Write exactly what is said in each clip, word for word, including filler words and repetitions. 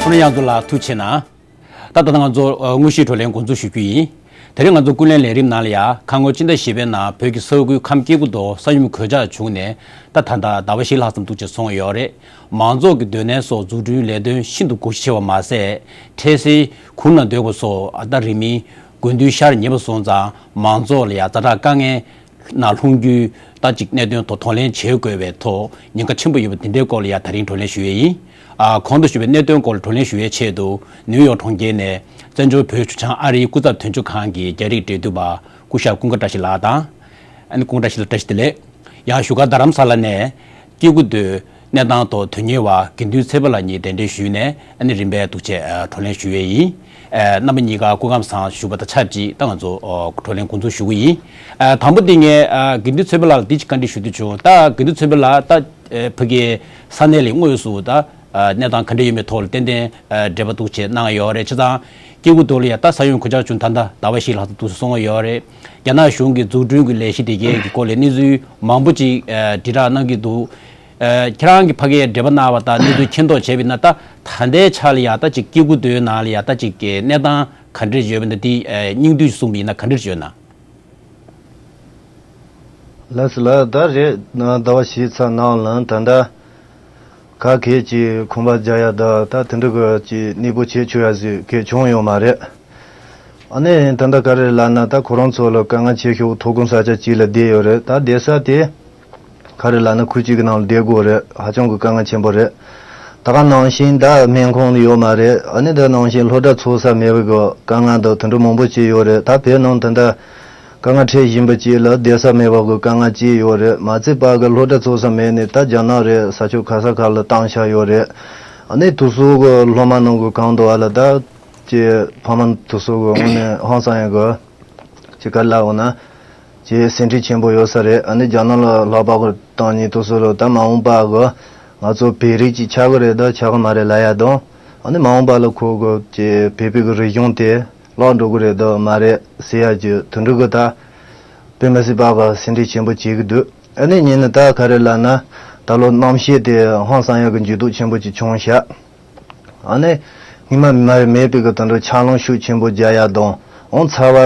ཁོང་ཡང་ཚོ་ལ་ཐུགས་ཆེ་གནང་། ད་ལྟ་ང་ཚོ་དངོས་གཞིའི་བགྲོ་གླེང་འགོ་འཛུགས་ཞུ་རྒྱུ་ཡིན། དེ་རིང་ང་ཚོ་ཀུན་གླེང་ལས་རིམ་ནང་ལ་ཡ་ཁ་སྔོན་ཕྱི་ཟླ་བཞི་པའི་ནང་བོད་ཀྱི་ས་ཁུལ་ཁམས་སྐྱེ་རྒུ་མདོ་ས་ཡོམ་གོད་ཆག་བྱུང་ནས་ད་ད་ལྟ་ཟླ་བ་བཞི་ལྷག་ཙམ་འདུག་ཅེས་གསུངས་ཡོད་རེད། མང་ཚོགས་ཀྱི་སྡོད་གནས་སོགས་འཛུགས་སྐྲུན་ལས་དོན་ཤིན་ཏུ་སྒོ་ཤུགས་ཆེ་བ་མ་ཟད། འཕྲལ་སེལ་གུར་ནང་སྡོད་དགོས་སོགས་ཨ་ད་རིང་མིན་དགུན་དུས་ཤར་ཉེ་བ་སོང་ཙང་མང་ཚོགས་ལ་ཡ་ཛ་དྲག་དཀའ་ངལ་ནང་ལྷུང་རྒྱུའི་ད་ཅིག་གནད་དོན་ཐོག་གདོང་ལེན་བྱེད་དགོས་པའི་ཐོག་ཉེན་ཁ་ཆེན་པོ་ཡོད་པ་དེ་འདྲའི་སྐོར་ལ་ཡ་ད་རིང་བགྲོ་གླེང་ཞུ་ཡས་ཡིན། ཨ་གོང་དུ་ཞུས་པའི་གནད་དོན་སྐོར་ལ་བགྲོ་གླེང་ཞུ་ཡས་ཆེད་དུ་ནིའུ་ཡོག་གྲོང་ཁྱེར་ནས་བཙན་བྱོལ་བོད་ཆུ་བྱང་ཨ་རིའི་སྐུ་ཚབ་དོན་གཅོད་ཁང་གི་རྒྱ་རིགས་འབྲེལ་མཐུད་པ་སྐུ་ཞབས་ཀུན་དགའ་བཀྲ་ཤིས་ལགས་དང་། ཨ་ནི་ཀུན་དགའ་བཀྲ་ཤིས་ལགས་བཀྲ་ཤིས་བདེ་ལེགས། ཡང་བཞུགས་སྒར་རྡ་རམ་ས་ལ་ནས་སྐྱེ་རྒུ་མདོའི་གནས་སྟངས་ཐོག་དོན་གཉེར་བ་དགེ་འདུན་ཚེ་དཔལ་ལགས་གཉིས་གདན་འདྲེན་ཞུས་ནས་ཨ་ནི་རིམ་པས་འདུག་ཅེས་བགྲོ་གླེང་ཞུ་ཡས་ཡིན། རྣམ་པ་གཉིས་ཀ་སྐུ་ཁམས་བཟང་ཞུ་བ་དང་ཆབས་ཅིག་ད་ང་ཚོ་བགྲོ་གླེང་འགོ་འཛུགས་ཞུ་གི་ཡིན། དང་པོ་དེ་ངས་དགེ་འདུན་ཚེ་དཔལ་ལགས་ལ་འདི་ཅིག་བཀའ་འདྲི་ཞུ་འདོད་བྱུང་། ད་དགེ་འདུན་ཚེ་དཔལ་ལགས་ད་ཕ་གིའི་ས་གནས་ལ་དངོས་སུ་ད་གནས་སྟངས་ག་འདྲ་ཡོད་མེད་ཐོག་ལ་ཏན་ཏན་འབྲེལ་བ་འདུག་ཅེས་གནང་ཡོད་རེད། བྱས་ཙང་སྐྱེ་རྒུ་མདོ་ལ་ཡ་ད་ས་ཡོམ་གོད་ཆག་བྱུང་ད་ལྟ་ཟླ་བ་བཞི་ལྷག་ཙམ་འདུག་སོང་ཡོད་རེད། རྒྱ་ནག་གཞུང་གི་འཛུགས་སྐྲུན་གྱི་ལས་གཞི་དེ་གའི་གི་སྐོར་ལ་གནས་ཚུལ་མང་པོ་ཅིག་ཨ་དྲིལ་བསྒྲགས་གནང་གི་འདུག་ཨ་ཁྱེད་རང་གིས་ཕ་གིའི་འབྲེལ་བ་གནང་བ་དང་གནས་ཚུལ་མཁྱེན་རྟོགས་བྱས་པ་ཡིན་ན་ད་ད་ལྟའི་ཆ་ལ་ཡ་ད་ཅིག་སྐྱེ་རྒུ་མདོའི་ནང་ལ་ཡ་ད་ཅིག་གི་གནས་སྟངས་ག་འདྲ་ཡོད་པ་ཡིན་ན་དེ་ཨ་སྙིང་བསྡུས་གསུངས་པ་ཡིན་ན་ག་འདྲ་ཡོད་ན། ལགས་སོ་ལགས། ད་རེད་ན་ཟླ་བ་བཞི་ཚར་ནང་ལ་ད་ལྟ་ག་གེ་ཅིག་ཁང་པ་རྒྱག་ཡ་ད་ད་དེ་འདྲ་གི་ཅིག་གནས་སྤོ་བྱེད་ཆོག་ཡ་ཟིག་གེ་བྱུང་ཡོད་མ་རེད། ཨ་ནི་ད་ལྟ་ག་རེ་ལབ་ན་ད་ཁོ་རང་ཚོ་ལ་དཀའ་ངལ་ཆེ་ཤོས་མཐོ་སྒང་ས་ཆ་གཅིག་ལ་བསྡད་ཡོད་རེད། ད་བསྡད་ས་དེ་ག་རེ་ལབ་ན་ཁུལ་གཅིག་གི་ནང་ལ་བསྡད་དགོས་རེད། ཧ་ཅང་གི་དཀའ་ངལ་ཆེན་པོ་རེད། ད་ག་ནང་བཞིན་ད་སྨན་ཁང་ཡོད་མ་རེད། ཨ་ནི་ད་ནང་བཞིན་སློབ་གྲྭ་ཚུགས་ས་མེད་པའི་གི་དཀའ་ངལ་དང་དེ་འདྲ་མང་པོ་ཅིག་ཡོད་རེད། ད་བོད་ནང་ད་ལྟ་དཀའ་ངལ་འཕྲད་བཞིན་པ་ཅིག་ལ་བསྡད་ས་མེད་པ་གི་དཀའ་ངལ་ཅིག་ཡོད་རེད། མ་ཚད་པ་གི་སློབ་གྲྭ་ཚུགས་ས་མེད་ནས་ད་རྒྱ་ནག་རེད་ས་ཕྱོགས་ག་ས་ག་ལ་བཏང་བཞག་ཡོད་རེད། ཨ་ནི་དེ་ཚོ་གི་སློབ་མ་ནང་གི་གང་དུ་བ་ལ་ད་ཅི་ཕ་མ་དེ་ཚོ་གི་དངོས་གནས་ཧང་སང་ཡ་གི་ཅི་ག་ལ་འོ་ན་ཅི་སེམས་ཁྲལ་ཆེན་པོ་ཡོད་ས་རེད། ཨ་ནི་རྒྱ་ནག་ལ་ལྷག་པ་གི་བཏང་ཉིན་དེ་ཚོ་ལ་ད་མ་འོངས་པ་གི་ང་ཚོ་བོད་རིགས་ཅིག་ཆགས་གི་རེད་ད་ཆགས་གི་མ་རེད་ལབ་ཡ་དང་། ཨ་ནི་མ་འོངས་པ་ལ་ཁོ་གི་ཅི་བོད་པའི་གི་རིག་གཞུང་དེ་བརླག་འགྲོ་གི་རེད་ད་མ་རེད་ཟེར་ཡ་ཅི་དེ་འདྲ་གི་ད་དཔེ་མི་སྲིད་པ་གི་སེམས་ཁྲལ་ཆེན་པོ་བྱེད་གི་འདུག་ཨ་ནི་ཉིན་ནི་ད་ག་རེ་ལབ་ན་ད་ལོ་གནམ་གཤིས་དེ་ཧང་སང་ཡ་གི་འགྱུར་ལྡོག་ཆེན་པོ་ཅིག་བྱུང་ཤག་ཨ་ནི་སྔོན་མ་མ་མེད་པའི་གི་དེ་འདྲ་ཆར་ལམ་ཤུགས་ཆེན་པོ་རྒྱག་ཡ་དང་འོང་ཚ་བ་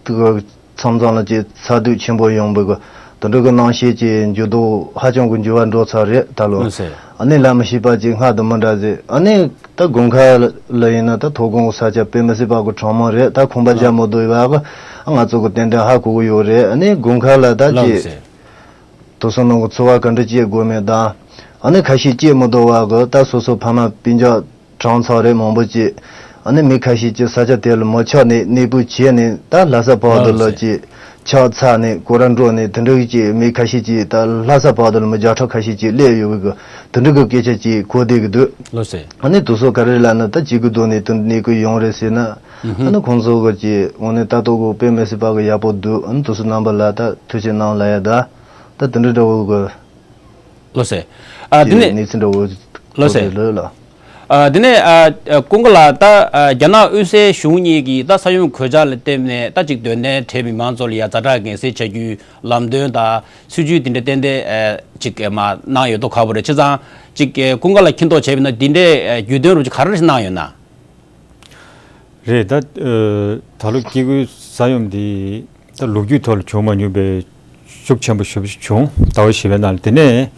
གི་མཚམས་མཚམས་ལ་ཅིག་ཚ་དུས་ཆེན་པོ་ཡོང་བའི་གི་དེ་འདྲ་གི་གནམ་གཤིས་ཀྱི་འགྱུར་ལྡོག་ཧ་ཅང་གི་འགྱུར་བ་འགྲོ་ཚར་རེད་ད་ལོ། ལགས་སེ། ཨ་ནི་ལབ་མི་ཤེས་པ་ཅིག་སྔར་དང་མི་འདྲ་ཟེར། ཨ་ནི་ད་དགུན་ཁ་ལ་ཡིན་ན་ད་མཐོ་སྒང་གི་ས་ཆ་དཔེ་མི་སྲིད་པ་གི་གྲང་མོ་རེད། ད་ཁང་པ་རྒྱག་མི་འདོད་པ་གི་ང་ཚོ་གི་ཏན་ཏན་ཧ་གོ་གི་ཡོད་རེད། ཨ་ནི་དགུན་ཁ་ལ་ད་ལགས་ཅིག་སེ། དེ་ཚོ་ནང་གི་འཚོ་བ་ག་འདྲ་སྐྱེལ་དགོས་མེད་དང་། ཨ་ནི་ཁ་ཤས་སྐྱེལ་མི་འདོད་པ་གི་ད་སོ་སོ་ཕ་མ་སྤུན་ཀྱག་གྲངས་ཚང་རེད་མང་པོ་ཅིག་ཨ་ནི་མི་ཁ་ཤས་ཀྱིས་ས་ཆ་དེ་ལ་མི་ཆགས་ནས་གནས་སྤོས་བྱས་ནས་ད་ལྷ་ས་བར་དུ་ལ་ཅིག་ཆགས་ཚར་ནས་སྐོར་ར་འགྲོ་ནས་དེ་འདྲ་གི་ཅིག་མི་ཁ་ཤས་ཀྱིས་ད་ལྷ་ས་བར་དུ་ལ་མི་བརྒྱ་ཕྲག་ཁ་ཤས་ཅིག་སླེབས་ཡོད་པའི་གི་དེ་འདྲ་གི་སྐད་ཆ་ཅིག་གོ་བསྡད་ཀྱི་འདུག་ལགས་སེ། ཨ་ནི་དེ་ཚོ་ག་རེ་ལབ་ན་ད་སྐྱེ་རྒུ་མདོ་ནས་དེ་གནས་སྐོར་ཡོང་རེད་ཟེར་ན། ཨ་ནི་ཁོང་ཚོ་གི་ཅིག་དངོས་གནས་ལྟ་རྟོག་གི་དཔེ་མི་སྲིད་པ་གི་ཡག་པོ་འདུག་ཨ་ནི་དེ་ཚོ་རྣམ་པ་ལ་ད་ཐུགས་རྗེ་གནང་ལབ་ཡ་ད། ད་དེ་འདྲ་འདྲ་བོ་གི་ལགས་སེ། ཨ་དེ་ཅིག་ནས་གནས་ཚུལ་འདྲ་བོ་ལགས་སེ། ཐོག་ལ་ལ། ཨ་དེ་ནས་ཨ་ཀུན་དགའ་ལགས་ད་ཨ་རྒྱ་ནག་དབུས་སའི་གཞུང་གཉིས་ཀྱིས་ད་ས་ཡོམ་གོད་ཆག་ལ་བརྟེན་ནས་ད་ཅིག་སྡོད་གནས་བྲལ་མི་མང་ཚོ་ལ་ཡ་ཛ་དྲག་གི་ངལ་སེལ་བྱ་རྒྱུའི་ལམ་སྟོན་དང་སྲིད་ཇུས་དེ་འདྲ་ཏན་ཏན་ཨ་ཅིག་མ་གནང་ཡོད་མདོག་ཁ་པོ་རེད། བྱས་ཙང་ཅིག་ཀུན་དགའ་ལགས་མཁྱེན་རྟོགས་བྱས་པ་ན་འདི་འདྲའི་ཨ་བརྒྱུད་དོན་རུ་ཅིག་ག་རེ་གནང་ཡོད་ན། རེད་ད། ཨ་ད་ལོ་སྐྱེ་རྒུའི་ས་ཡོམ་འདི་ད་ལོ་རྒྱུས་ཐོག་ལ་བྱུང་མ་མྱོང་པའི་ཤུགས་ཆེན་པོ་ཞེ་པོ་ཅིག་བྱུང་ཟླ་བ་བཞི་པའི་ནང་ལ། དེ་ནས་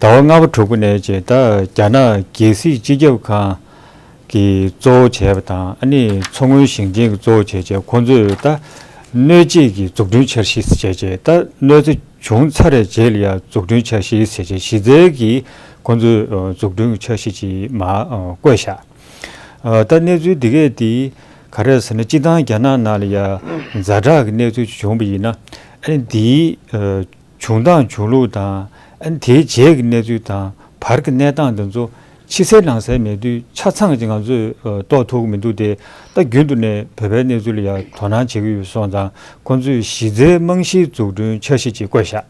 ཟླ་བ་ལྔ་པ་དྲུག་པ་ནས་བྱས་ད་རྒྱ་ནག་རྒྱལ་སྲིད་སྤྱི་ཁྱབ་ཁང་གིས་གཙོ་བོ་བྱས་པ་དང་ཨ་ནི་མཚོ་སྔོན་ཞིང་ཆེན་གྱིས་གཙོ་བོ་བྱས་བྱས་ཁོང་ཚོས་ད་གནོད་བྱེད་ཀྱི་འཛུགས་སྐྲུན་འཆར་གཞི་ཟེར་བྱས་བྱས་ད་གནོད་འཚེ་བྱུང་ཚར་བའི་རྗེས་ལ་ཡང་འཛུགས་སྐྲུན་འཆར་གཞི་ཟེར་བྱས་གཞི་རྩའི་གི་ཁོང་ཚོས་ཨ་འཛུགས་སྐྲུན་འཆར་གཞི་ཅིག་མར་ཨ་བཀོད་བཞག་ཨ་ད་གནས་ཚུལ་འདི་གས་འདི་ག་རེ་ཟེར་ན་སྤྱིར་བཏང་རྒྱ་ནག་ནང་ལ་ཡ་ཛ་དྲག་གི་གནས་ཚུལ་བྱུང་བ་ཡིན་ན་ཨ་ནི་འདིའི་ཨ་བྱུང་སྟངས་བྱུང་ལུགས་དང་ཨ་ནི་དེའི་རྗེས་ཀྱི་གནས་ཚུལ་དང་བར་གྱི་གནས་སྟངས་འདི་ཚོ་ཕྱི་གསལ་ནང་གསལ་མེད་དུས་ཆ་ཚང་ཅིག་ང་ཚོས་ཨ་རྟོགས་ཐུབ་ཀྱི་མི་འདུག་སྟེ། ད་རྒྱུན་དུ་ནས་བོད་པའི་གནས་ཚུལ་ལ་ཡ་དོ་སྣང་བྱེད་ཀྱི་ཡོད་སོང་ཙང་ཁོང་ཚོས་གཞི་རྩའི་རྨང་གཞིའི་འཛུགས་སྐྲུན་འཆར་གཞི་ཅིག་བཀོད་བཞག་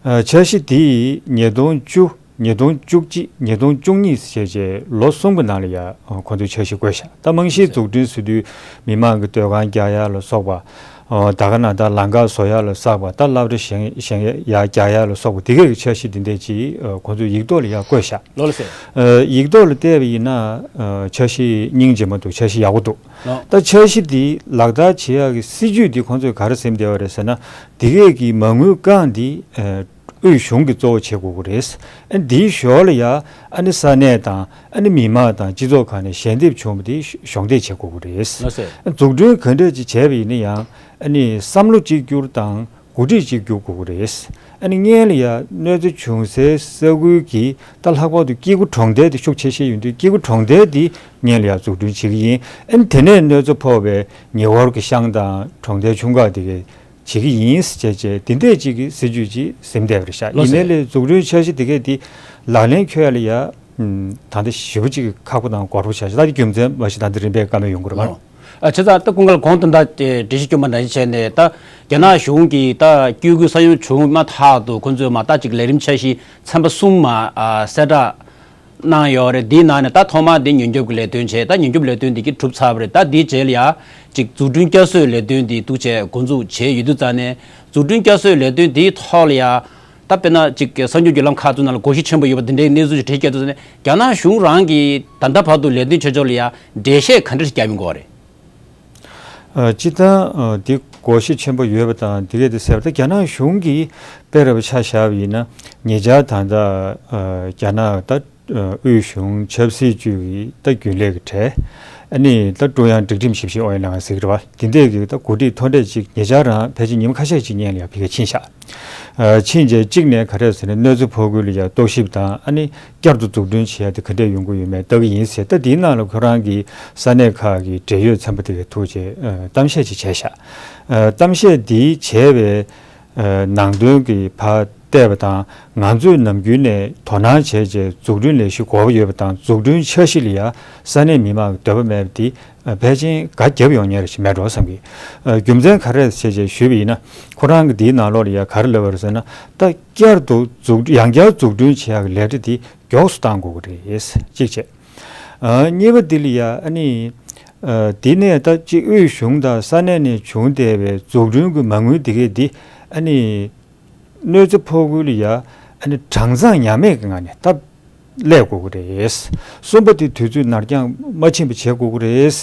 ཨ་འཆར་གཞི་འདི་ཉིས་སྟོང་བཅུ། ཉིས་སྟོང་བཅུ་གཅིག་ཉིས་སྟོང་བཅུ་གཉིས་ཞེས་བྱས་ལོ་གསུམ་གྱི་ནང་ལ་ཡ་ཁོང་ཚོས་འཆར་གཞི་བཀོད་བཞག་ད་རྨང་གཞིའི་འཛུགས་སྐྲུན་ཟེར་དུས་མི་མང་གི་སྡོད་ཁང་རྒྱག་ཡ་ལ་སོགས་པ་ ཨོ། ད་ག་ན་ད་ལམ་ཁ་བཟོ་ཡ་ལ་བསགས་པ། ད་སློབ་གྲྭ་བཞེངས་བཞེངས་ཡ་རྒྱག་ཡ་ལ་སོགས་པ་དེ་གའི་འཆར་གཞི་དེ་འདྲས་ཅིག་ཨ་ཁོང་ཚོས་ཡིག་ཐོག་ལ་ཡར་བཀོད་བཞག་ལོ་ལ་ཟེར། ཨ་ཡིག་ཐོག་ལ་བལྟས་པ་ཡིན་ན་ཨ་འཆར་གཞི་སྙིང་རྗེ་མོ་འདུག་འཆར་གཞི་ཡག་པོ་འདུག་ལོ། ད་འཆར་གཞི་འདི་ལག་བསྟར་བྱེད་ཡག་གི་སྲིད་ཇུས་འདི་ཁོང་ཚོས་ག་རེ་ཟིན་བསྡད་པ་རེད་ཟེར་ན། དེ་གའི་གི་མ་དངུལ་བཀག་འདི་ཨ་དབུས་གཞུང་གིས་གཙོ་བོ་བྱེད་དགོས་ཀྱི་རེད། ཨ་འདིའི་ཞོར་ལ་ཡ་ཨ་ནི་ས་གནས་དང་ཨ་ནི་མི་མང་དང་སྤྱི་ཚོགས་ཁག་ནས་ཞལ་འདེབས་བྱུང་བ་དེ་གཞོགས་འདེགས་བྱེད་དགོས་ཀྱི་རེད། ལགས་སོ། ཨ་འཛུགས་སྐྲུན་ག་འདྲ་ཅིག་བྱས་པ་ཡིན་ན་ཡང་ཨ་ནི་བསམ་བློ་གཅིག་གྱུར་དང་འགོ་ཁྲིད་གཅིག་གྱུར་དགོས་ཀྱི་རེད། ཨ་ནི་སྔོན་ལ་ཡ་གནོད་འཚེ་བྱུང་སའི་ས་ཁུལ་གྱི་ད་ལྷག་པར་དུ་སྐྱེ་རྒུ་གྲོང་རྡལ་དེ་ཤུགས་ཆེ་ཤོས་ཡིན་དུས། སྐྱེ་རྒུ་གྲོང་རྡལ་དེ་སྔོན་ལ་ཡ་འཛུགས་སྐྲུན་བྱེད་ཀྱི་ཡིན། ཨ་ནི་དེ་ནས་གནོད་འཚེ་ཕོག་པའི་ཉེ་འཁོར་གྱི་ཤང་དང་གྲོང་རྡལ་ཆུང་ཁག་དེ་གའི་བྱེད་ཀྱི་ཡིན་ཟེར་བྱས་བྱས། དེ་འདྲས་ཅིག་གི་སྲིད་ཇུས་ཅིག་ཟིན་བསྡད་པ་རེད་ཤག་ལགས་ཡིན་སོ། ནའི་ལས་འཛུགས་སྐྲུན་འཆར་གཞི་དེ་གས་དེ་ལག་ལེན་འཁྱོལ་ཡ་ལ་ཡ་ད་ལྟ་ཞེ་པོ་ཅིག་ཁག་པོ་དང་འགོར་པོ་ཆགས་ཤག་ད་དེ་རྒྱུ་མཚན་མ་གཞི་ད་འདི་རིམ་པས་བཀའ་མོལ་ཡོང་གི་རེད་པ། ཨ་བྱས་ཙང་ད་སྐུ་ངོ་ལགས་གོང་དུ་ད་འགྲེལ་བཤད་སྐྱོན་པ་ནང་བཞིན་བྱས་ནས། ད་རྒྱ་ནག་གཞུང་གིས་ད་སྐྱེ་རྒུའི་ས་ཡོམ་བྱུང་མ་ཐག་ཏུ་ཁོང་ཚོས་མ་ད་ཅིག་ལས་རིམ་འཆར་གཞི་ཚན་པ་གསུམ་མ་ཨ་གསལ་བསྒྲགས་གནང་ཡོད་རེད། འདིའི་ནང་ནས་ད་ཐོག་མ་འདི་ཉེན་སྐྱོབ་ཀྱི་ལས་དོན་བྱས། ད་ཉེན་སྐྱོབ་ལས་དོན་འདི་གི་གྲུབ་ཚར་བ་རེད། ད་འདིའི་རྗེས་ལ་ཡ་ཅིག་འཛུགས་སྐྲུན་བསྐྱར་གསོའི་ལས་དོན་འདི་འདུག་བྱས་འགོ་འཛུགས་བྱས་ཡོད་དུས་ཙང་ནས། འཛུགས་སྐྲུན་བསྐྱར་གསོའི་ལས་དོན་འདིའི་ཐོག་ལ་ཡ་ད་དཔེར་ན་ཅིག་གསར་འགྱུར་བརྒྱུད་ལམ་ཁག་ཚོའི་ནང་ལ་བགོ་བཤའ་ཆེན་པོ་ཡོད་པ་འདི་འདྲའི་གནས་ཚུལ་ཞིག་འགྲེལ་བཤད་བརྒྱབ་དུས་ཙང་ནས། རྒྱ་ནག་གཞུང་རང་གིས་ད་ལྟ་བར་དུ་ལས་དོན་བྱེད་ཕྱོགས་ལ་ཡ་འགྲེལ་བཤད་ག་འདྲ་ཞིག་བརྒྱབ་ཡོང་གི་ཡོད་རེད། ཨ་སྤྱིར་བཏང་ཨ་འདི་བགོ་བཤའ་ཆེན་པོ་ཡོད་པ་དང་དེ་གས་དེ་ཟེར་བ་ད་རྒྱ་ནག་གཞུང་གིས་དཔེ་ར་བ་ཆ་བཞག་པ་ཡིན་ན། ཉེ་ཆར་ད་ལྟ་ཨ་རྒྱ་ནག་ད་ཨ་དབུས་གཞུང་ཆབ་སྲིད་ཅུས་ཀྱི་ད་རྒྱུན་ལས་ཀྱི་གྲས། ཨ་ནི་ད་ཀྲུང་དབྱང་སྒྲིག་ཁྲིམས་ཞིབ་བཤེར་ཨུ་ཡོན་ལྷན་ཁང་ཟེར་གྱི་རེད་པ། དེ་འདྲས་ཀྱི་ད་འགོ་ཁྲིད་མཐོ་གྲས་ཅིག་ཉེ་ཆར་རང་ཕལ་ཆེར་ཉི་མ་ཁ་ཤས་ཅིག་སྔོན་ལ་ཡང་ཕ་གིར་ཕྱིན་ཤག་ཨ་ཕྱིན་རྗེས་གཅིག་ནས་ག་རེ་ཟེར་ན། གནོད་འཚེ་ཕོག་ཁུལ་ལ་ཡང་རྟོག་ཞིབ་དང་། ཨ་ནི་བསྐྱར་དུ་འཛུགས་སྐྲུན་བྱེད་ཡ་དེ་ག་འདྲས་ཡོང་གི་ཡོད་མེད་ལྟ་གི་ཡིན་ཟེར། ད་དེའི་ནང་ལ་ཁོ་རང་གི་ས་གནས་ཁག་གི་འབྲེལ་ཡོད་ཚན་པ་དེ་གས་ཐུག་བྱས་ཨ་གཏམ་བཤད་ཅིག་བྱས་ཤག་ཨ་གཏམ་བཤད་འདི་བྱས་པའི་ཨ་ནང་དོན་གྱི་ཕར་བལྟས་པ་དང་། ང་ཚོས་ནམ་རྒྱུན་ནས་དོ་སྣང་བྱས་བྱས་འཛུགས་སྐྲུན་ལས་གཞི་དགོས་པ་ཡོད་པ་དང་། འཛུགས་སྐྲུན་འཆར་གཞི་ལ་ཡ་ས་གནས་མི་མང་གི་འདོད་པ་མེད་པ་འདི་ཨ་ཕལ་ཆེར་ག་རྒྱབ་ཡོང་མཁན་རེ་ཞིག་མེད་འགྲོ་བསམ་གི། ཨ་རྒྱུ་མཚན་ག་རེ་རེད་ཟེར་བྱས་ཞུས་པ་ཡིན་ན། ཁོ་རང་གི་འདིའི་ནང་ལོགས་ལ་ཡ་ག་རེ་ལབ་པ་རེད་ཟེར་ན། ད་བསྐྱར་དུ་འཛུགས་ཡང་བསྐྱར་འཛུགས་སྐྲུན་བྱེད་ཡག་གི་ལས་གྲྭ་འདི་མགྱོགས་སུ་གཏང་དགོས་ཀྱི་རེད། གཅིག་བྱས། ཨ་གཉིས་པ་འདི་ལ་ཡ་ཨ་ནི་ཨ་འདི་ནས་ད་ཅིག་དབུས་གཞུང་དང་ས་གནས་ནས་བྱུང་བསྡད་པའི་འཛུགས་སྐྲུན་གྱི་མ་དངུལ་འདི་གས་འདི་ཨ་ནི་གནོད་འཚེ་ཕོག་ཁུལ་ལ་ཡ་ཨ་ནི་གྲངས་ཚང་ཉམས་མེད་ཀྱི་ངང་ནས་ད་སླེབས་དགོས་ཀྱི་རེད། གསུམ་པ་དེ་དུས་ཚོད་ནར་འགྱངས་མ་ཕྱིན་པ་བྱེད་དགོས་ཀྱི་རེད།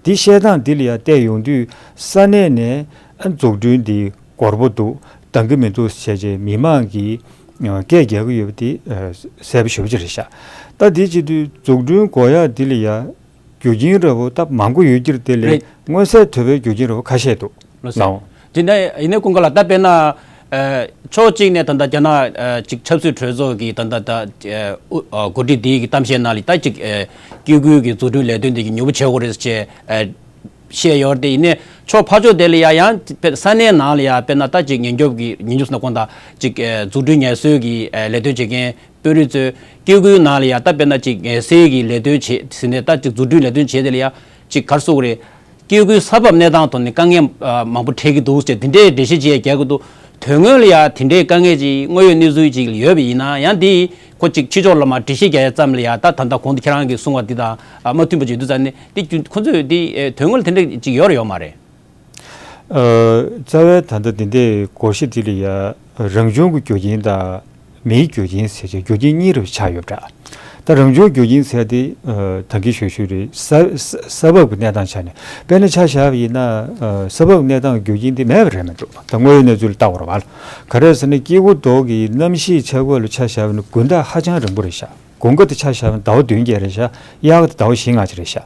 འདི་བཤད་སྟངས་འདི་ལ་ཡ་བལྟས་ཡོང་དུས་ས་གནས་ནས་ཨ་འཛུགས་སྐྲུན་འདི་འགོར་པོ་འདུག་འདང་གི་མི་འདུག་བྱས་བྱས་མི་མང་གིས་ཨ་སྐད་རྒྱག་གི་ཡོད་པ་དེ་ཨ་གསལ་པོ་ཞེ་པོ་ཅིག་རེད་ཤག་ད་དེ་བྱེད་དུས་འཛུགས་སྐྲུན་དགོས་ཡག་འདི་ལ་ཡ་རྒྱུ་རྐྱེན་འདྲ་པོ་ད་མང་པོ་ཡོད་ཀྱི་རེད་དེ། ལས་རེད། མངོན་གསལ་དོད་པའི་རྒྱུ་རྐྱེན་འདྲ་པོ་ཁ་ཤས་འདུག་ལགས་སོ། ནའོ། དེ་འདྲ་ཡིན་ནའི་སྐུ་ངོ་ལགས། ད་དཔེར་ན་ཨ་ཕྱོགས་གཅིག་ནས་ད་ལྟ་རྒྱ་ནག་ཨ་ཅིག་ཆབ་སྲིད་གྲོས་ཚོགས་ཀྱི་ད་ལྟ་ད་ཨ་འགོ་ཁྲིད་འདི་གི་གཏམ་བཤད་ནང་ལ་ད་ཅིག་ཨ་སྐྱེ་རྒུའི་གི་འཛུགས་སྐྲུན་ལས་དོན་འདི་གི་མྱུར་པོ་བྱེད་དགོས་རེད་ཟེར་བྱས་ཨ་བཤད་ཡོད་རེད་དེ། ཡིན་ནའི་ཕྱོགས་ཕར་ཕྱོགས་དེ་ལ་ཡ་ཡང་དཔེ་ས་གནས་ནང་ལ་ཡ་དཔེར་ན་ད་ཅིག་ཉེན་སྐྱོབ་ཀྱི་ཉེན་སྐྱོབ་ཟེར་ན་གང་ལྟར་ཅིག་ཨ་འཛུགས་སྐྲུན་ངལ་གསོའི་གི་ཨ་ལས་དོན་བྱེད་མཁན་དཔོན་རིགས་ཚོས་སྐྱེ་རྒུའི་ནང་ལ་ཡ་ད་དཔེར་ན་ཅིག་ངལ་སེལ་གྱི་ལས་དོན་བྱེད་ཟེར་ནས་ད་ཅིག་འཛུགས་སྐྲུན་ལས་དོན་བྱེད་དེ་ལ་ཡ་ཅིག་ག་རེ་ཟེར་དགོས་རེད། སྐྱེ་རྒུའི་ས་བབ་གནས་སྟངས་ཐོག་ནས་དཀའ་ངལ་ཨ་མང་པོ་འཕྲད་ཀྱི་འདུག་ཟེར་དེ་འདྲའི་འགྲེལ་བཤད་ཅིག་རྒྱག་གི་འདུག་དོན་དངོས་ལ་ཡ་དེ་འདྲའི་དཀའ་ངལ་ཅིག་དངོས་ཡོད་གནས་ཚུལ་ཅིག་ཡོད་པ་ཡིན་ན་ཡང་། དེ་ཁོ་ཅིག་ཕྱི་ཕྱོགས་ལ་མར་འགྲེལ་བཤད་རྒྱག་ཡ་ཙམ་ལ་ཡ་ད་ད་ལྟ་གོང་དུ་ཁྱེད་རང་གིས་གསུངས་པ་འདི་དང་ཨ་མ་མཐུན་པ་ཅིག་ཡོད་དུས་ཙང་ནས། དེ་ཁོ་ཚོས་དེ་ཨེ་དོན་དངོས་ལ་དེ་འདྲ་ཅིག་ཡོད་རེད་ཡོད་མ་རེད། ཨ་རྩ་བའི་ད་ལྟ་འདི་འདྲའི་སྒོར་གཞས་འདི་ལ་ཡ་རང་བྱུང་གི་རྒྱུ་རྐྱེན་དང་མིའི་རྒྱུ་རྐྱེན་ཟེར་བྱས་རྒྱུ་རྐྱེན་གཉིས་རུ་ཆགས་ཡོད་པ་འདྲ། ད་རང་བྱུང་རྒྱུ་རྐྱེན་ཟེར་དེ་ཨ་ད་གིན་ཞུས་ཞུས་རེད། ས་ས་ས་བབ་ཀྱི་གནས་སྟངས་ཆ་ནས་དཔེར་ན་ཆ་བཞག་པ་ཡིན་ན། ཨ་ས་བབ་གནས་སྟངས་ཀྱི་རྒྱུ་རྐྱེན་དེ་མེད་པ་རེད་མི་འདུག་ད་དངོས་ཡོད་གནས་ཚུལ་ལ་ལྟ་དགོས་རེད་པ། ག་རེ་ཟེར་ན་སྐྱེ་རྒུ་མདོ་གི་གནམ་གཤིས་ཆ་བགོས་ལ་ཆ་བཞག་པ་ཡིན་ན་དགུན་ཟླ་ཧ་ཅང་རིང་པོ་རེད་ཤག་དགུན་ཁ་དེ་ཆ་བཞག་ན་ཟླ་བ་བདུན་བརྒྱད་རེད་ཤག་དབྱར་ཁ་དེ་ཟླ་བ་བཞི་ལྔ་ཅིག་རེད་ཤག་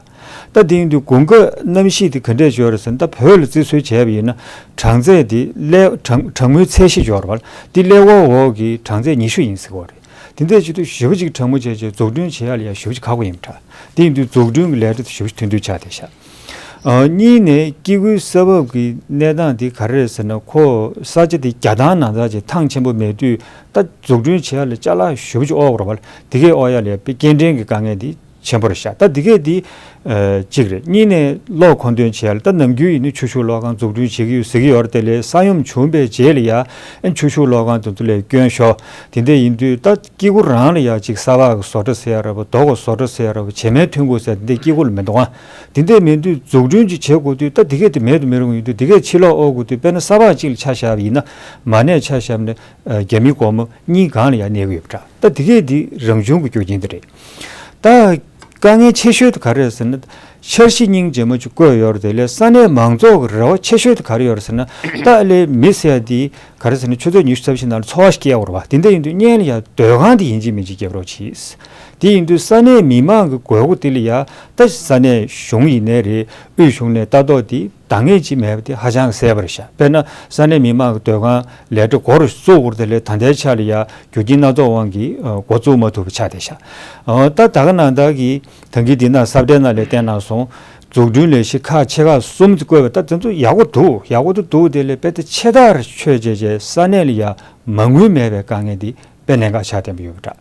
ད་དེ་ཡིན་དུས་དགུན་ཁ་གནམ་གཤིས་དེ་ག་འདྲས་ཡོད་རེད་ཟེར་ན། ད་བོད་ལ་བརྩི་སྲོལ་བྱས་པ་ཡིན་ན་གྲང་ཚད་དེ་ཀླད་གྲང་གྲང་མོའི་ཚད་གཞི་ཡོད་རེད་པ། དེ་ཀླད་ཀོར་འོག་གི་གྲང་ཚད་ཉི་ཤུ་ཡིན་ཟེར་གྱི་ཡོད་རེད། དེ་འདྲས་བྱེད་དུས་ཞེ་པོ་ཅིག་གྲང་མོ་བྱས་བྱས་འཛུགས་སྐྲུན་བྱེད་ཡ་ལ་ཡ་ཞེ་པོ་ཅིག་ཁག་པོ་ཡིན་པ་འདྲ། དེ་ཡིན་དུས་འཛུགས་སྐྲུན་གྱི་ལས་གྲྭ་དེ་ཞེ་པོ་ཅིག་མཐུན་འགྱུར་ཆགས་བསྡད་ཤག་ཨ་གཉིས་ནས་སྐྱེ་རྒུའི་ས་བབ་ཀྱི་གནས་སྟངས་དེ་ག་རེ་རེད་ཟེར་ན། ཁོ་ས་ཆ་དེ་རྒྱ་ཐང་ནང་ཚ་ཅིག་ཐང་ཆེན་པོ་མེད་དུས་ད་འཛུགས་སྐྲུན་བྱེད་ཡ་ལ་ཅ་ལག་ཞེ་པོ་ཅིག་དབོར་དགོས་རེད་པ། དེ་གས་དབོར་ཡ་ལ་ཡ་དཔེ་སྐྱེལ་འདྲེན་གྱི་དཀའ་ངལ་དེ་ ཆེན་པོ་རེད་ཤག་ད་འདི་གས་འདི་ཨ་གཅིག་རེད། གཉིས་ནས་གློག་མཁོ་འདོན་བྱས་ལ་ད་ནམ་རྒྱུན་ཡིན་ནའི་ཆུ་ཤུགས་གློག་ཁང་འཛུགས་སྐྲུན་བྱེད་ཀྱི་ཡོད་ཟེར་གྱི་ཡོད་རེད། དེ་ལས་ས་ཡོམ་བྱུང་པའི་རྗེས་ལ་ཡ་ཨ་ཆུ་ཤུགས་གློག་ཁང་དེ་ཚོ་ལ་སྐྱོན་ཤོར། དེ་འདྲ་ཡིན་དུས་ད་དཀྱིལ་འཁོར་རང་ལ་ཡ་གཅིག་ས་བག་གི་བཟོ་གྲྭ་ཟེར་ཡ་རེད་པ། རྡོ་གི་བཟོ་གྲྭ་ཟེར་ཡ་རེད་པ། བྱེ་མའི་ཐོན་ཁུངས་ཟེར་ཡ་དེ་འདྲ་དཀྱིལ་འཁོར་ལ་མི་འདུག་ཨ། དེ་འདྲ་མིན་དུས་འཛུགས་སྐྲུན་ཅིག་བྱེད་དགོས་དུས་ད་དེ་གས་དེ་མེད་དུ་མི་རུང་ཡིན་དུས་དེ་གས་ཕྱིར་སློག་འོག་དགོས་དུས། དཔེར་ན་ས་བག་གཅིག་ལ་ཆ་བཞག་པ་ཡིན་ན་མ་ཎི་ཆ་བཞག་ནས་ཨ་རྒྱ་མི་སྒོར་མོ་གཉིས་སྒང་ལ་ཡ་གནས་ཀྱི་ཡོད་པ་འདྲ། ད་དེ་གས་དེ་རང་བྱུང་གི་རྒྱུ་རྐྱེན་དེ་རེད། ད་དཀའ་ངལ་ཆེ་ཤོས་དེ་ག་རེ་རེད་ཟེར་ན། འཆར་གཞི་སྙིང་རྗེ་མོ་ཅིག་བཀོད་ཡོད་རེད། དེ་ལས་ས་གནས་མང་ཚོགས་ཀྱི་རེ་བ་ཆེ་ཤོས་དེ་ག་རེ་ཡོད་རེད་ཟེར་ན། ད་ལས་མི་ཟེར་ཡ་དེ་ག་རེ་ཟེར་ན་ཆུ་ཚོད་ཉི་ཤུ་རྩ་བཞི་ནང་ལ་འཚོ་བ་ཞིག་སྐྱེལ་དགོས་རེད་པ། དེ་འདྲ་ཡིན་དུས་སྔོན་ལ་ཡ་སྡོད་ཁང་དེ་ཡིན་གཅིག་མིན་གཅིག་རྒྱབ་རོགས་གྱིས། དེ་ཡིན་དུས་ས་གནས་མི་མང་གི་དགོས་མཁོ་དེ་ལ་ཡ་ད་ས་གནས་གཞུང་ཡིན་ནའི་རེད། དབུས་གཞུང་ནས་ལྟ་རྟོག་དེ་འདང་ངེས་ཅིག་མེད་པ་དེ་ཧ་ཅང་གི་གསལ་པོ་རེད་ཤག་དཔེར་ན་ས་གནས་མི་མང་གི་སྡོད་ཁང་ལས་གྲྭ་འགོ་རུ་བཙུགས་དགོས་རེད། དེ་ལས་ད་ལྟའི་ཆ་ལ་ཡ་རྒྱུ་རྐྱེན་སྣ་ཚོགས་དབང་གིས་ཨ་འགོ་བཙུགས་མ་ཐུབ་པ་ཆགས་བསྡད་ཤག་ཨ་ད་ད་ག་ནང་ལྟར་གྱི་ད་གིན་འདི་ན་ས་བཀྲའི་ནང་ལ་བལྟས་ན་སོང་། འཛུགས་སྐྲུན་ལས་གཞི་ཁག་ཆེ་ཁག་གསུམ་ཙམ་བཀོད་པ་ད་དེ་ཚོ་ཡག་པོ་འདུག་ཡག་པོ་འདུག་འདུག་དེ་ལས་དཔེ་ད་ཆེ་ཐག་ཆོད་བྱས་བྱས་ས་གནས་ལ་ཡ་མ་དངུལ་མེད་པའི་དཀའ་ངལ་འདི་དཔེ་གནད་འགག་ཆགས་བསྡད་པ་ཡོད་པ་འདྲ།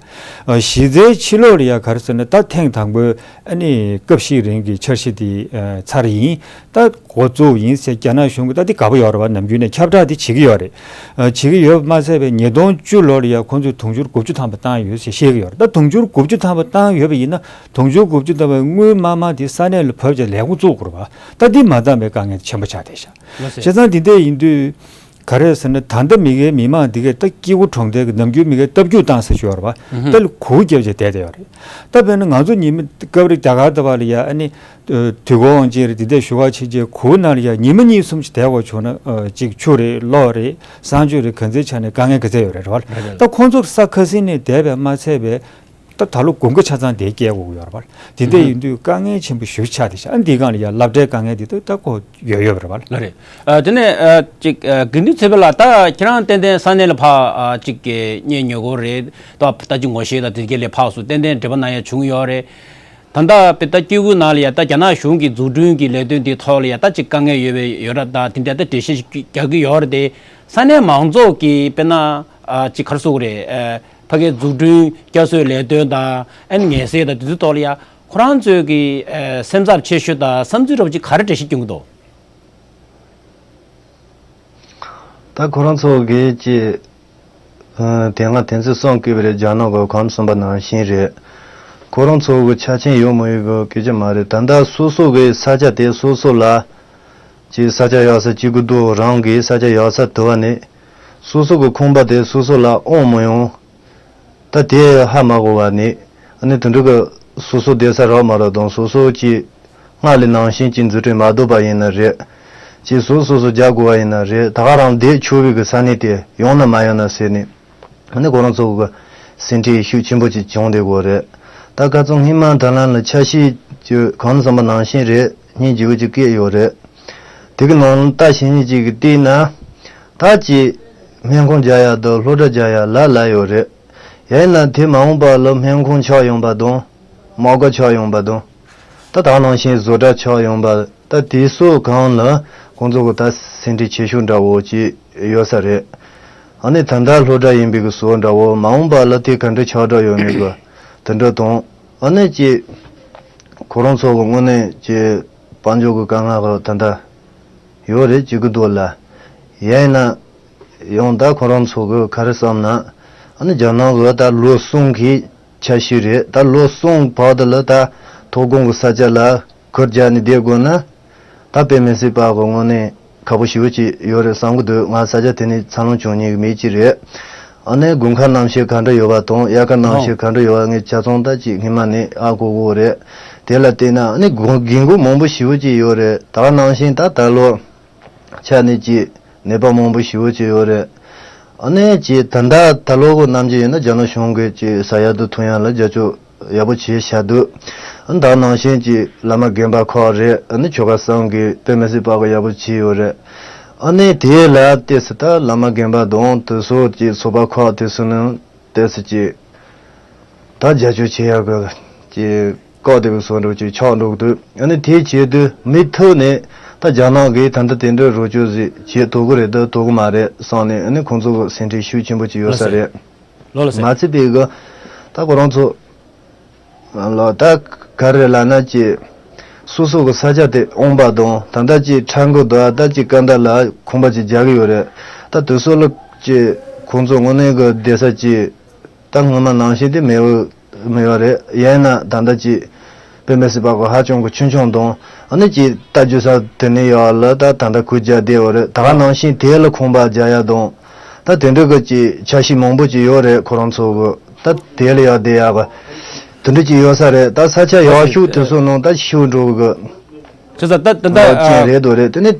ཨ་གཞི་རྩའི་ཕྱི་ལོགས་ལ་ཡ་ག་རེ་ཟེར་ན་ད་ཐེངས་དང་པོའི་ཨ་ནི་སྐབས་ཤིག་རིང་གི་འཆར་གཞི་འདི་ཨ་ཚར་ཡིན། ད་འགོ་བཙུགས་ཡིན་ཟེར་རྒྱ་ནག་གཞུང་གིས་ད་འདི་དགའ་པོ་ཡོད་རེད་པ། ནམ་རྒྱུན་ནས་ཁྱབ་བསྒྲགས་འདི་བྱེད་ཀྱི་ཡོད་རེད། ཨ་བྱེད་ཀྱི་ཡོད་པ་མ་ཟད་པའི་ཉིས་སྟོང་བཅུ་ལོ་ལ་ཡ་ཁོང་ཚོས་དུང་ཕྱུར་དགུ་བཅུ་ཐམ་པ་བཏང་ཡོད་ཟེར་བཤད་ཀྱི་ཡོད་རེད། ད་དུང་ཕྱུར་དགུ་བཅུ་ཐམ་པ་བཏང་ཡོད་པ་ཡིན་ན་དུང་ཕྱུར་དགུ་བཅུ་ཐམ་པའི་དངུལ་དམར་དམར་དེ་ས་གནས་ལ་བབས་བྱས་ལས་ཁུངས་བཙུགས་དགོས་རེད་པ། ད་འདི་མ་བཏང་པའི་དཀའ་ངལ་ཆེན་པོ་ཆགས་བསྡད་ཤག་ལགས་སོ། བྱས་ཙང་འདི་འདྲ་ཡིན་དུས་ག་རེ་ཟེར་ན། ད་ལྟ་མི་སྒེར་མི་མང་འདི་གས་ད་སྐྱིད་སྒོ་གྲོང་རྡལ་གྱི་ནམ་རྒྱུན་མི་སྒེར་སྟབས་ཀྱུ་བཏང་ས་ཞིག་ཡོད་རེད་པ། ད་ལ་གུར་བརྒྱབ་བྱས་བསྡད་བསྡད་ཡོད་རེད། ད་དཔེར་ན་ང་ཚོ་ཉི་མ་སྐབས་རེ་རྒྱ་གར་ལྟ་བུ་ལ་ཡ་ཨ་ནི་དུས་འཁོར་དབང་ཆེན་རེད། འདི་འདྲ་ཞུ་ག་ཕྱིན་བྱས་གུར་ནང་ལ་ཡ་ཉི་མ་གཉིས་གསུམ་ཅིག་བསྡད་དགོས་བྱུང་ན་ཨ་ཅིག་ཆུ་རེད། གློག་རེད། གསང་སྤྱོད་རེད། ག་ཚོད་ཆ་ནས་དཀའ་ངལ་ག་ཚོད་ཡོད་རེད་རེད་པ། ད་ཁོང་ཚོར་ས་ཁ་སང་ནས་བསྡད་པས་མ་ཚད་པའི་ད་ད་ལོ་དགུན་ཁ་ཆ་ཚང་དེ་སྐྱེལ་དགོས་ཡོད་རེད་པ། དེ་འདྲ་ཡིན་དུས་དཀའ་ངལ་ཆེན་པོ་ཞེ་པོ་ཆགས་བསྡད་ཤག་ཨ་འདི་སྒང་ལ་ཡ་སློབ་གྲྭའི་དཀའ་ངལ་དེ་ད་ད་ཁོ་ཡོད་ཡོད་པ་རེད་པ། ལགས་རེད། ཨ་དེ་ནས་ཨ་ཅིག་ཨ་དགེ་འདུན་ཚེ་འཕེལ་ལགས། ད་ཁྱེད་རང་ཏན་ཏན་ས་གནས་ལ་ཕར་ཨ་ཅིག་གི་གཉེན་ཉེ་སྐོར་རེད། ད་ད་ཅིག་ངོ་ཤེས་དང་དེ་གས་ལ་ཕར་སུ་ཏན་ཏན་འབྲེལ་བ་གནང་ཡ་བྱུང་ཡོད་རེད། ད་ལྟ་དཔེ་ད་སྐྱེ་དགུའི་ནང་ལ་ཡ་ད་རྒྱ་ནག་གཞུང་གི་འཛུགས་སྐྲུན་གྱི་ལས་དོན་འདིའི་ཐོག་ལ་ཡ་ད་ཅིག་དཀའ་ངལ་ཡོད་པའི་ཡོད་ར། ད་དེ་འདྲ་ད་འགྲེལ་བཤད་ཞིག་རྒྱག་གི་ཡོད་རེད་དེ། ས་གནས་མང་ཚོགས་ཀྱིས་དཔེར་ན་ཨ་ཅིག་ག་རེ་ཟེར་དགོས་རེད། ཨ་ཕ་གིའི་འཛུགས་སྐྲུན་བསྐྱར་གསོའི་ལས་དོན་དང་ཨ་ནི་ངལ་སེལ་དང་དེ་ཚོའི་ཐོག་ལ་ཡ་ཁོ་རང་ཚོའི་གི་ཨ་སེམས་འཚབ་ཆེ་ཤོས་དང་བསམ་ཚུལ་འདྲ་པོ་ཅིག་ག་རེ་འགྲེལ་བཤད་སྐྱོན་གྱི་འདུག་ད་ཁོ་རང་ཚོ་གིས་ཅིག་ཨ་དེ་སྔ་དེ་ཚོས་གསུངས་བསྡད་པ་རེད། རྒྱ་ནག་གི་གོང་དུ་གསུངས་པ་ནང་བཞིན་རེད། ཁོ་རང་ཚོ་གི་ཆ་རྐྱེན་ཡོད་མ་ཡོད་གི་སྐད་ཆ་མ་རེད། ད་ལྟ་སོ་སོ་གི་ས་ཆ་དེ་སོ་སོ་ལ་ཅིག་ས་ཆ་ཡག་ས་གཅིག་གི་འདུག་རང་གི་ས་ཆ་ཡག་ས་དུ་བ་ནས་སོ་སོ་གི་ཁང་པ་དེ་སོ་སོ་ལ་དབང་མི་ཡོང་། ད་དེ་ཧ་མ་གོ་བ་ནས་ཨ་ནི་དེ་འདྲ་གི་སོ་སོ་བསྡད་ས་རག་མ་རག་དང་། སོ་སོ་ཅིག་སྔར་ལས་ནང་བཞིན་ཅིག་འཛུགས་སྐྲུན་མ་ཐུབ་པ་ཡིན་ན་རེད། ཅིག་སོ་སོ་སོ་རྒྱག་དགོས་པ་ཡིན་ན་རེད། ད་ག་རང་བསྡད་ཆོག་པའི་གི་ས་གནས་དེ་ཡོང་ན་མ་ཡོང་ན་ཟེར་ནས་ཨ་ནི་ཁོ་རང་ཚོ་གི་སེམས་ཁྲལ་ཤུགས་ཆེན་པོ་ཅིག་བྱུང་བསྡད་ཡོད་རེད། ད་ཁ་སང་སྔོན་མ་ད་ལམ་ལ་འཆར་གཞི་ཅིག་གོང་དུ་གསུངས་པ་ནང་བཞིན་རེད། སྙིང་རྗེ་པོ་ཅིག་སྐྱེས་ཡོད་རེད། དེ་གི་ནང་ལ་ད་གཞི་ནས་ཅིག་གི་བལྟས་ན་ད་ཅིག་སྨན་ཁང་རྒྱག་ཡ་དང་སློབ་གྲྭ་རྒྱག་ཡ་ལ་ལ་ཡོད་རེད། ཡིན་ན་དེ་མ་འོངས་པ་ལ་སྨན་ཁང་ཆགས་ཡོང་པ་དང་མ་དགའ་ཆགས་ཡོང་པ་དང་། ད་ད་ནང་བཞིན་བཟོ་གྲྭ་ཆགས་ཡོང་པ། ད་དེ་ཚོ་སྒང་ལ་ཁོང་ཚོ་གི་ད་སེམས་ཁྲལ་ཆེ་ཤོས་འདྲ་བོ་ཅིག་ཡོད་ས་རེད། ཨ་ནི་ད་ལྟ་སློབ་གྲྭ་ཡིན་པའི་གི་བཟོ་འདྲ་བོ། མ་འོངས་པ་ལ་དེ་ག་འདྲ་ཆགས་འགྲོ་ཡོད་མེད་གི་དེ་འདྲ་དང་། ཨ་ནི་ཅིག་ཁོ་རང་ཚོ་གི་དངོས་གནས་ཅིག་དཔལ་འབྱོར་གི་དཀའ་ངལ་གི་ད་ལྟ་ཡོད་རེད་ཅིག་གི་འདུག་ལ། ཡིན་ན་ཡང་ད་ཁོ་རང་ཚོ་གི་ག་རེ་བསམ་ན། ཨ་ནི་རྒྱ་ནག་གི་ད་ལོ་གསུམ་གི་འཆར་གཞི་རེད། ད་ལོ་གསུམ་བར་དུ་ལ་ད་མཐོ་སྒང་གི་ས་ཆ་ལ་གུར་རྒྱག་ནས་བསྡད་དགོས་ན། ད་དཔེ་མི་སྲིད་པ་གི་དངོས་གནས་ཁག་པོ་ཞེ་པོ་ཅིག་ཡོད་རེད་བསམ་གི་འདུག་ང་ས་ཆ་དེ་ནས་འཚར་ལོངས་བྱུང་མྱོང་གི་མི་ཅིག་རེད། ཨ་ནི་དགུན་ཁ་གནམ་གཤིས་ག་འདྲ་ཡོད་པ་དང་དབྱར་ཁ་གནམ་གཤིས་ག་འདྲ་ཡོད་པ་ངས་ཆ་ཚང་ད་ཅིག་སྔོན་མ་ནས་ཧ་གོ་གི་རེད། དེ་ལ་བལྟས་ན་ཨ་ནི་དགོས་དགོས་མཁོ་མང་པོ་ཞེ་པོ་ཅིག་ཡོད་རེད། ད་ག་ནང་བཞིན་ད་ད་ལོ་ཆ་ནས་ཅིག་ནད་པ་མང་པོ་ཞེ་པོ་ཅིག་ཡོད་རེད། ཨ་ནི་ཅིག་ད་ལྟ་ད་ལོ་གི་གནམ་གཤིས་ཡིན་ན་རྒྱ་ནག་གཞུང་གིས་ཅིག་ཟ་ཡག་དང་འཐུང་ཡག་ལ་རྒྱབ་སྐྱོར་ཡག་པོ་བྱས་བཞག་འདུག་ཨ་ནི་ད་ནང་བཞིན་གྱི་བླ་མ་དགོན་པ་ཁག་རེད། ཨ་ནི་ཆོལ་ཁ་གསུམ་གྱི་དཔེ་མི་སྲིད་པ་གི་ཡག་པོ་བྱས་ཡོད་རེད། ཨ་ནི་དེ་ལ་བལྟས་ཚེ་ད་བླ་མ་དགོན་པ་དང་དེ་ཚོ་གྱི་ཚོགས་པ་ཁག་དེ་ཚོ་ནང་བལྟས་ཚེ་གྱི་ད་རྒྱབ་སྐྱོར་བྱེད་ཡག་གི་གྱི་བཀག་སྡོམ་བཟོ་འདྲ་ཅིག་ཆགས་འགྲོ་གི་འདུག་ཨ་ནི་དེ་བྱས་དུས་མུ་མཐུད་ནས་ད་རྒྱ་ནག་གིས་ད་ལྟ་དེ་འདྲ་རོགས་སྐྱོར་ཟིག་བྱེད་ཐུབ་ཀྱི་རེད་དང་ཐུབ་ཀྱི་མ་རེད་བསམ་ནས། ཨ་ནི་ཁོང་ཚོ་གི་སེམས་ཁྲལ་ཤུགས་ཆེན་པོ་ཅིག་ཡོད་ས་རེད། ལགས་སོ། མ་ཚད་པའི་གི་ད་ཁོ་རང་ཚོ་ ལོ་ད་ག་རེ་ལབ་ན་ཅིག་སོ་སོ་གི་ས་ཆ་དེ་འོང་པ་དང་ད་ལྟ་ཅིག་ཁྲ་འགོ་དང་ད་ཅིག་ཀ་འདའ་ལ་ཁང་པ་ཅིག་རྒྱག་གི་ཡོད་རེད། ད་དེ་ཚོ་ལ་ཅིག་ཁོང་ཚོ་དངོས་གནས་གི་བསྡད་ས་ཅིག་ད་སྔོན་མ་ནང་བཞིན་དེ་མེད་མེད་པ་རེད། ཡིན་ན་ད་ལྟ་ཅིག་དཔེ་མི་སྲིད་པ་གི་ཧ་ཅང་གི་ཆུང་ཆུང་དང་ཨ་ནི་ཅིག་ལྟ་རྒྱུ་ས་དེ་ནས་ཡག་ལ་ད་ད་ལྟ་ཁུལ་རྒྱག་བསྡད་ཡོད་རེད། ད་ག་ནང་བཞིན་དེ་ལ་ཁང་པ་རྒྱག་ཡག་དང་ད་དེ་འདྲ་གི་ཅིག་འཆར་གཞི་མང་པོ་ཅིག་ཡོད་རེད། ཁོ་རང་ཚོ་གི་ད་དེ་ལ་ཡག་བསྡད་ཡག་གི་དེ་འདྲ་ཅིག་ཡོད་ས་རེད། ད་ས་ཆ་ཡག་ཤོས་དེ་ཚོ་ནང་ད་ཤུགས་འགྲོ་གི་ཁྱེད་ས་ད་ད་ད་ལོ་ཅན་རེད་དོ་རེད། དེ་ནས་